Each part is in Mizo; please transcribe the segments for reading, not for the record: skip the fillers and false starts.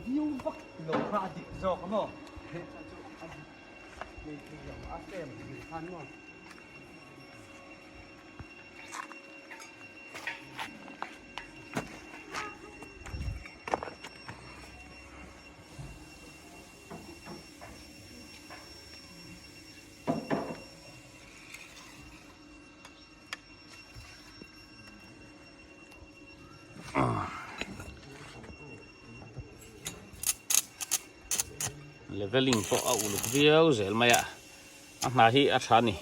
viau vak lo kha a dik zawk a maw? Chu a dik ngei thei lo a frame zir khan maw? Leveling pawh a uluk viau zel mai a a hna hi a tha a ni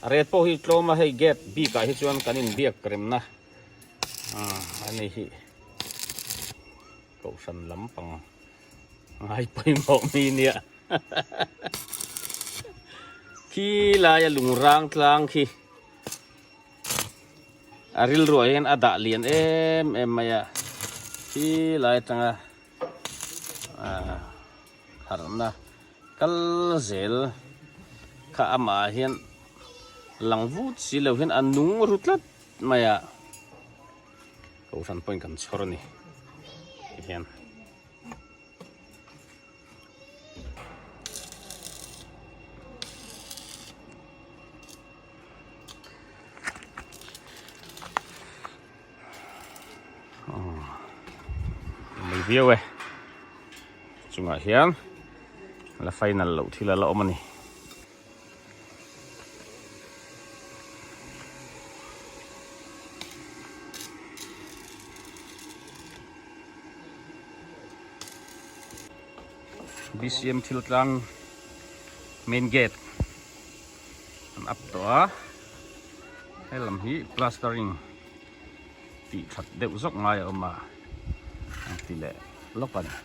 a ret pawh hi tlawm a hei gate bik ah hi chuan kan inbiak remna a ni hi kohhran lampang ngai pawimawh mi nia khi laia lungrang tlang khi a rilruah hian a dah lian em em mai a khi lai atanga ah harhna kal zel kha amah hian lang vut si lo hian a nung ru tlat mai a kohhran pawhin kan chhawr a ni tihian. Mai viau e chungah hian la final loh thil a la awm a ni. BCM thil tlang main gate an up tawh a he lam hi plastering tih that deuh zawk ngai a awm a an ti leh lawk a ni.